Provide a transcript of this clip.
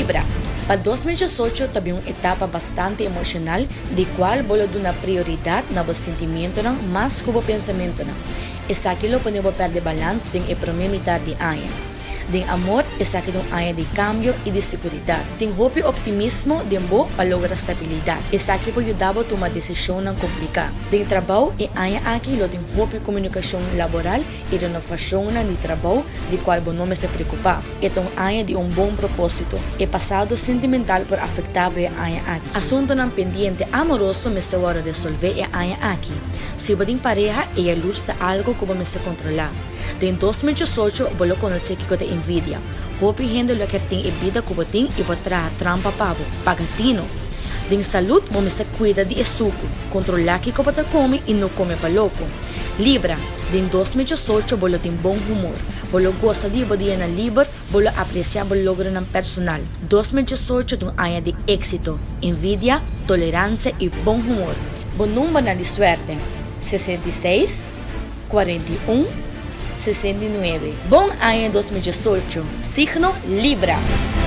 Libra, Pa 2018 ta bin un etapa bastante emocional di cual bo lo duna prioridad na bo sentimientonan mas cu bo pensamentonan. Esaki lo pone bo perde balans den e prome mitar di aña. Den amor, esaki ta un aña di cambio y di seguridad. Tin hopi optimismo den bo pa logra stabilidad. Esaki por yuda bo tuma decisionnan complica. Den trabou, e aña aki lo tin hopi comunicacion laboral y renovacionnan di trabou di cual bo no mester preocupa. E ta un aña di un bon propósito. E pasado sentimental por afecta bo e aña aki. Asuntonan pendiente amoroso mester wòrdu resolvé e aña aki. Si bo tin pareha, e yalurs ta algo ku bo mester kontrolá. Den 2018 bo lo konosé kiko ta envidia. Hopi hende lo kier tin e bida ku bo tin i bo traha trampa pa bo. Paga tino! Den salud bo mester kuida di e suku, kontrolá kiko bo ta kome i no kome pa loko. Libra, Den 2018 bo lo tin bon humor. Bo lo gosa di bo dianan liber, bo lo apresiá bo logronan personal. 2018 ta un aña di éksito, envidia, toleransia i bon humor. Bo numbernan di suerte, 66, 41, 69. Bon aña 2018, signo Libra!